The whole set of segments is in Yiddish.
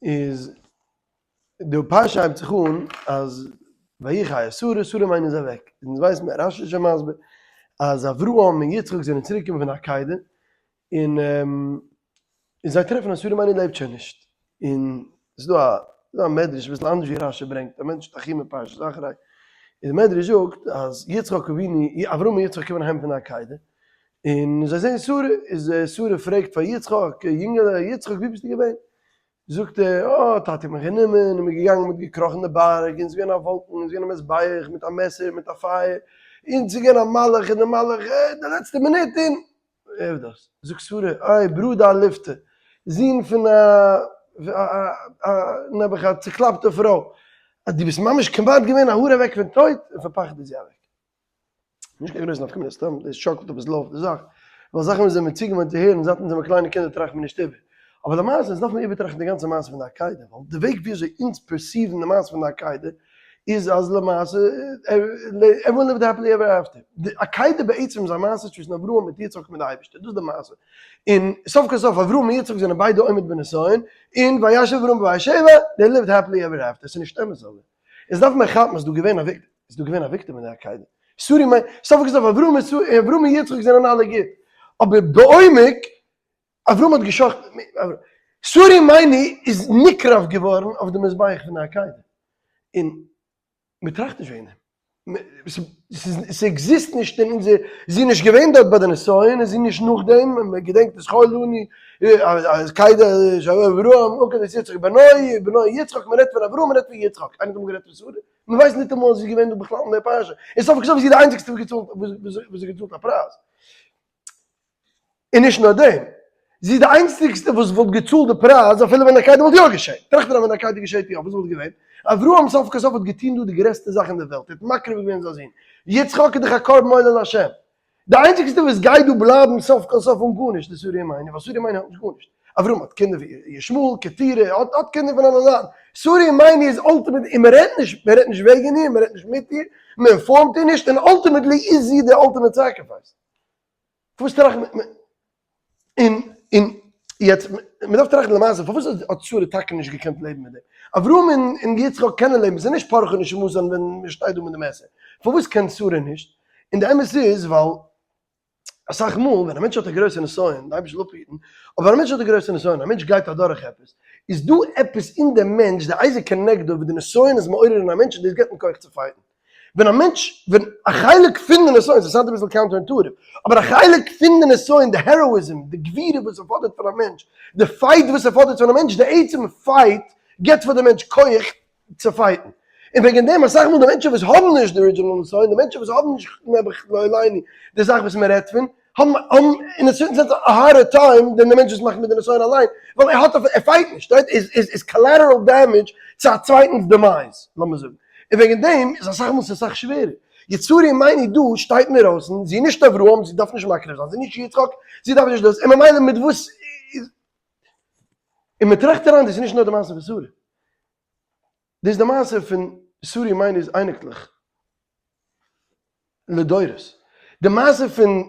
איז די פרשה הייבט זיך אן אז ויהי חיי שרה, שרה אמנו איז אוועק, אונז ווייסן מיר, רשי איז שוין מסביר, אז אברהם און יצחק זענען צוריק געקומען פון די עקידה, און און זיי טרעפן אז שרה אמנו לעבט שוין נישט, און ס'איז דא א ס'איז דא א מדרש אביסל אנדערש ווי רשי ברענגט, א מדרש תנחומא פרשת אחרי, און די מדרש זאגט אז יצחק אבינו, אברהם און יצחק קומען אהיים פון די עקידה, און זיי זעען שרה, איז שרה פרעגט פאר יצחק, יונגעלע יצחק ווי ביסטו געווען? זאגט ער, אה, טאטי האט מיך גענומען און מ'איז געגאנגען מ'האט געקראכן די בארג און ס'איז געווען א וואלקן און ס'איז געווען א מזבח מיט א מעסער מיט א פייער און ס'איז געווען א מלאך און די מלאך די לעצטע מינוט און הער דאס, זאגט שרה, איי ברא דאלופתא, זון פון א א נעבעך א צוקלאפטע פרוי, אז דו ביסט ממש כמעט געווען א האר אוועק פון טויט, און פון פחד איז זי אוועק. נישט קיין גרויסע נפקא מינה, סתם דאס שאקלט אביסל אויף די זאך, ווייל זאכן וואס זענען מיר צוגעוואוינט צו הערן זייט אונז זעמיר קליינע קינדער טראכט מען נישט איבער. אבער למעשה אונז דארף מען איבערטראכטן די גאנצע מעשה פון די עקידה, ווייל די וועג ווי אזוי אונז perceive ן די מעשה פון די עקידה איז אז למעשה everyone lived happily ever after. די עקידה בעצם איז א מעשה צווישן אברהם מיט יצחק מיט די אייבערשטער, דאס איז די מעשה. און סוף כל סוף אברהם און יצחק זענען ביידע עומד בנסיון, און וישב אברהם בבאר שבע, they lived happily ever after, ס'איז נישט אמת אבער. עס דארף מען כאפן אז דא געווען א victim, איז דא געווען א victim אין די עקידה. sorry מיין, סוף כל סוף אברהם אברהם און יצחק זענען אלע גוט, אבער בעומק, אברהם האט געשחט'ן, שרה אמנו איז נקרב געווארן אויף די מזבח פון די עקידה, און מען טראכט נישט וועגן דעם, ס'עקזיסט נישט אין אונזער, זי איז נישט געווען דארט ביי די נסיון, און זי איז נישט נאכדעם, און מען געדענקט עס כל לנו, עקידה של אברהם, עקד את יצחק בנו, בנו יצחק, מען רעדט פון אברהם, מען רעדט פון יצחק, איינער האט אמאל גערעדט פון שרה? מען ווייסט ניטאמאל אז זי איז געווען דא בכלל אין דער פרשה, און סוף כל סוף איז זי די איינציגסטע וואס האט געצאלט א פרייז. און נישט נאר דעם, זי איז די איינציגסטע וואס וואלט געצאלט די פרייז אפילו ווען עקידה וואלט יא געשען. טראכט אריין ווען עקידה געשעט יא, וואס וואלט געווען? אברהם סוף כל סוף האט געטון דא די גרעסטע זאך אין די וועלט, ער האט מקריב געווען זיין זון. יצחק איז דאך א קרבן עולה להשם. די איינציגסטע וואס גייט דא בלייבן סוף כל סוף אן גארנישט איז שרה אמנו, ווייל שרה אמנו האט נישט גארנישט. אברהם האט קינדער ווי ישמעאל, קטורה, האט האט קינדער פון אלע זייטן. שרה אמנו איז ultimately, און מען רעדט נישט, מען רעדט נישט וועגן איר, מען רעדט נישט מיט איר, מען inform ט איר נישט, און ultimately איז זי די ultimate sacrifice. פארוואס טראכט מען און און יעצט מען דארף טראכטן למעשה פארוואס האט שרה טאקע נישט געקענט לעבן מיט דעם? אברהם און און יצחק קענען לעבן, ס'איז נישט פרחה נשמתן ווען מען שטייט דא מיט די מעסער, פארוואס קען שרה נישט? און די אמת איז ווייל אסאך מאל ווען א מענטש האט א גרויסע נסיון, די אייבערשטער זאל אפהיטן, אבער ווען א מענטש האט א גרויסע נסיון, א מענטש גייט אדורך עפעס, איז דא עפעס אין דעם מענטש, די איזה כנגדו וואס די נסיון איז מעורר אין א מענטש און דאס געבט אים כח צו fight ן. ווען א מענטש, ווען א חלק פון די נסיון, ס'סאונדט אביסל counter intuitive, אבער א חלק פון די נסיון, די heroism, די גבורה וואס ס'פאדערט פון א מענטש, די fight וואס ס'פאדערט פון א מענטש, די עצם fight גיבט פאר די מענטש כח צו fight ן. און וועגן דעם אסאך מאל די מענטשן וואס האבן נישט די original נסיון, די מענטשן וואס האבן נישט נעבעך לא עלינו די זאך וואס מען רעדט פון, האבן האבן אין א certain sense א harder time than די מענטש וואס מאכט מיט די נסיון אליין, ווייל ער האט ער fight נישט, right? איז איז איז collateral damage צו א צווייטנס demise, לאמיר זאגן. און וועגן דעם איז אסאך מאל ס'איז אסאך שווערער. שרה אמנו דא שטייט אינדערויסן, זי איז נישט אברהם, זי דארף נישט מקריב זיין, זי איז נישט יצחק, זי דארף נישט דאס, און ממילא מיט וואס איז. און מען טראכט אריין דאס איז נישט נאר די מעשה פון שרה. דאס איז די מעשה פון שרה אמנו'ס אייניקלעך לדורות. די מעשה פון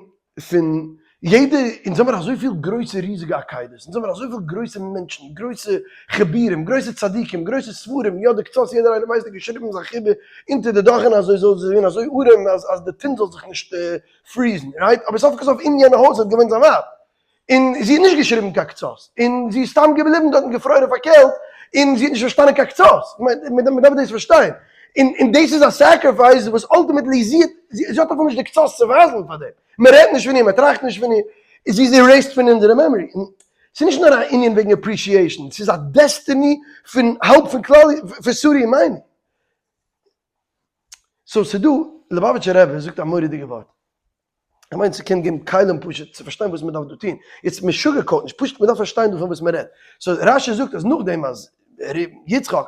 פון יעדע, אונז האמיר אזויפיל גרויסע ריזיגע עקידות, אונז האמיר אזויפיל גרויסע מענטשן, גרויסע חיבורים, גרויסע צדיקים, גרויסע ספרים, יא די קצות יעדער איינער ווייסט האט געשריבן זיין חיבור אונטער די דאכענע אזוי זאל זיין געווען אזוי ארעם אז אז די טינט זאל זיך נישט freeze ן, right? אבער סוף כל סוף אין יענע הויז האט געוואוינט זיין ווייב, און זי האט נישט געשריבן קיין קצות, און זי איז סתם געבליבן דארטן געפרוירן פאר קעלט, און זי האט נישט פארשטאנען קיין קצות, מען דארף דאס פארשטיין, און און דאס איז א sacrifice וואס ultimately זי האט, זי האט אפילו נישט די קצות צו ווייזן פאר דעם, מען רעדט נישט פון איר, מען טראכט נישט פון איר, זי איז erased פון אונזערע memory, און ס'איז נישט נאר א ענין וועגן appreciation, ס'איז א destiny פון האלב פון כלל, פון שרה אמנו. so ס'דא, ליובאוויטשער רבי זאגט א מורא'דיגע ווארט. איך מיין ס'קען געבן כלים פשוט צו פארשטיין וואס מ'דארף דא טון. יעצט מען sugar coat נישט, פשוט מ'דארף פארשטיין דא פון וואס מ'רעדט. so רש"י זאגט אז נאכדעם אז ר' יצחק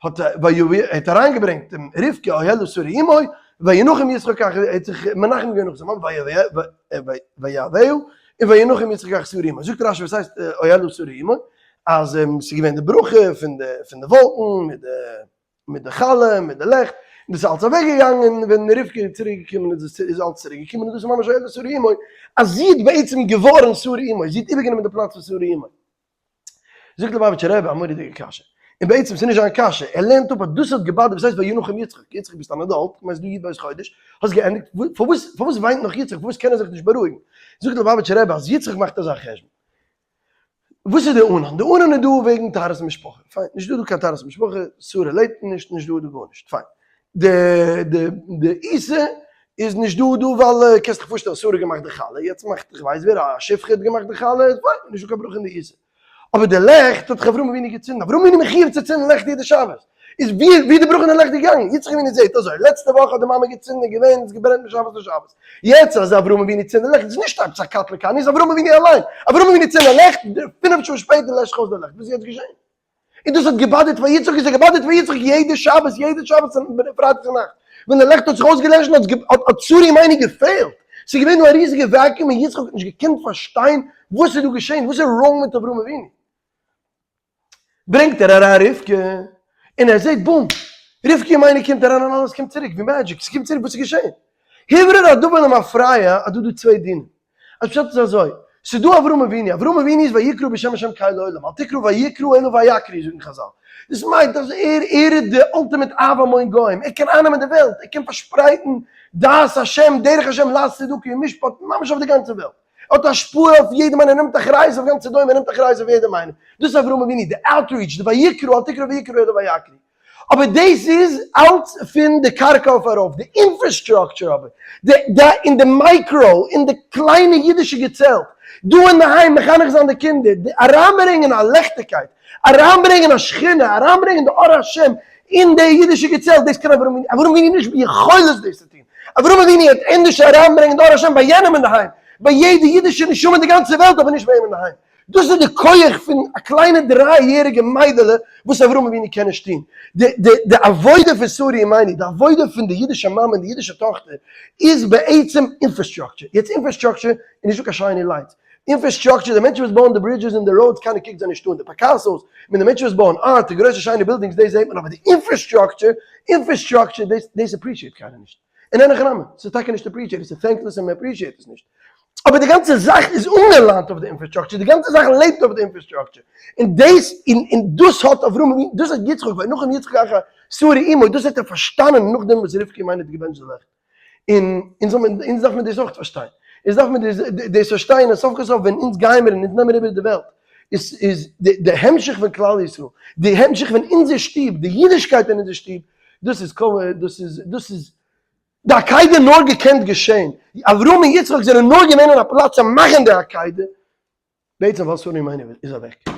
האט האט אריינגעברענגט דעם רבקה אהלה שרה אמו, וינחם יצחק אחר, ער האט זיך מנחם געווען נאך זיין מאמע, ויאהבה, און וינחם יצחק אחר שרה אמו. זאגט רש"י וואס הייסט אהלה שרה אמו? אז ס'איז געווען די ברכה פון די פון די וואלקן מיט די מיט די חלה, מיט די לעכט, און דאס איז אלץ אוועק געגאנגען, ווען רבקה איז צוריק געקומען איז עס איז אלץ צוריק געקומען, און דאס איז ממש אהלה שרה אמו, אז זי האט בעצם געווארן שרה אמו, זי האט איבערגענומען די פלאץ פון שרה אמו. זאגט ליובאוויטשער רבי א מורא'דיגע קשיא, און בעצם ס'איז נישט זיין קשיא, ער לערנט אפ אז דאס האט געבאדערט, וואס הייסט וינחם יצחק, יצחק ביסט אן adult, כ'מיין ס'איז דא י"ב חודש, האסט געענדיגט, פארוואס פארוואס וויינט נאך יצחק, פארוואס קען ער זיך נישט בארואיגן? זאגט ליובאוויטשער רבי אז יצחק מאכט אזא חשבון, וואס איז די ענן? די ענן איז דא וועגן טהרת המשפחה, פיין, נישט דא דא קיין טהרת המשפחה, שרה לעבט נישט, נישט דא דא גארנישט, פיין. די די די עיסה איז נישט דא דא ווייל קענסט דיך פארשטעלן שרה האט געמאכט די חלה, יעצט מאכט איך ווייס ווער א שפחה האט געמאכט די חלה, איז פיין, נישט דא קיין ברכה אין די עיסה. אבער די לעכט האט דאך אברהם אבינו געצינדן, אברהם אבינו מחויב צו צינדן לעכט יעדע שבת, איז ווי ווי די ברכה אין די לעכט געגאנגען? יצחק אבינו זעט אזוי, לעצטע וואך האט די מאמע געצינדן און געווען, עס געברענט משבת לשבת, יעצט אז אברהם אבינו צינדט די לעכט איז נישט עפעס א קטלא קניא, איז אברהם אבינו אליין, אברהם אבינו צינדט א לעכט, פינף שעה שפעטער לעשט זיך אויס די לעכט, וואס איז יעצט געשען? און דאס האט געבאדערט פאר יצחק, עס האט געבאדערט פאר יצחק יעדע שבת, יעדע שבת און פרייטאג צו נאכט, ווען די לעכט האט זיך אויסגעלעשן האט האט שרה אמנו געפעלט, ס'איז געווען דא א ריזיגע vacuum און יצחק האט נישט געקענט פארשטיין וואס איז דא געשען, וואס איז wrong מיט אברהם אבינו. ברענגט ער אריין רבקה, און ער זעט בום! רבקה אמנו קומט אריין און אלעס קומט צוריק, ווי magic, ס'קומט צוריק, וואס איז געשען? הוברר הדבר למפרע אז דא דא צוויי דינים. אז פשט איז אזוי, ס'איז דא אברהם אבינו, אברהם אבינו איז ויקרא בשם השם קל עולם, אל תקרא ויקרא אלא ויקריא זאגן חזל. דאס מיינט אז ער ער איז די ultimate אב המון גוים, ער קען אייננעמען די וועלט, ער קען פארשפרייטן דעת השם, דרך השם לעשות צדקה ומשפט ממש אויף די גאנצע וועלט. ער האט השפעה אויף יעדעם איינעם, ער נעמט אחריות אויף גאנץ סדום, ער נעמט אחריות אויף יעדעם איינעם. דאס איז אברהם אבינו, די outreach, די ויקרא, אל תקרא ויקרא אלא ויקריא. אבער דאס איז אלץ פון די קרקע אויף ארויף, די infrastructure אבער, די די אין די micro, אין די קליינע אידישע געצעלט, דא אינדערהיים מחנך זיין די קינדער, די אריינברענגען א לעכטיגקייט, אריינברענגען א שכינה, אריינברענגען די אור השם אין די אידישע געצעלט, דאס קען אברהם אבינו, אברהם אבינו איז נישט ביכולת דאס צו טון, אברהם אבינו האט ענדערש אריינברענגען די אור השם ביי יענעם אינדערהיים, ביי יעדע אידישע נשמה אין די גאנצע וועלט, אבער נישט ביי אים אינדערהיים. דאס איז די כח פון א קליינע דריי יעריגע מיידעלע וואס אברהם אבינו קען נישט טון. די די די עבודה פון שרה אמנו, די עבודה פון די אידישע מאמע און די אידישע טאכטער איז בעצם infrastructure. יעצט infrastructure איז נישטא קיין shiny lights. infrastructure, די מענטשן וואס בויען די bridges און די roads קיינער קוקט זיי נישט אן, די Picassos מיט די מענטשן וואס בויען art, די גרויסע שיינע buildings דאס זעט מען, אבער די infrastructure, infrastructure דאס דאס appreciate קיינער נישט. און אין הכי נמי, ס'איז טאקע נישט appreciated, ס'איז thankless און מ'appreciate עס נישט. אבער די גאנצע זאך איז אנגעליינט אויף די infrastructure, די גאנצע זאך לעבט אויף די infrastructure. און דאס, און און דאס האט אברהם אבינו, דאס האט יצחק, וינחם יצחק אחר שרה אמו, דאס האט ער פארשטאנען נאכדעם וואס רבקה אמנו האט געבענטשט די לעכט. און אונז זאל מען, אונז דארף מען דאס אויך פארשטיין. אונז דארף מען דאס דאס פארשטיין אז סוף כל סוף ווען אונז גיימער און אונז נעמען איבער די וועלט, איז איז די די המשך פון כלל ישראל, די המשך פון אונזער שטוב, די אידישקייט אין אונזער שטוב, דאס איז כל, דאס איז, דאס איז די עקידה נאר געקענט געשען, אברהם און יצחק זענען נאר געווען אין א פלאץ צו מאכן די עקידה, בעצם ווייל שרה אמנו איז אוועק.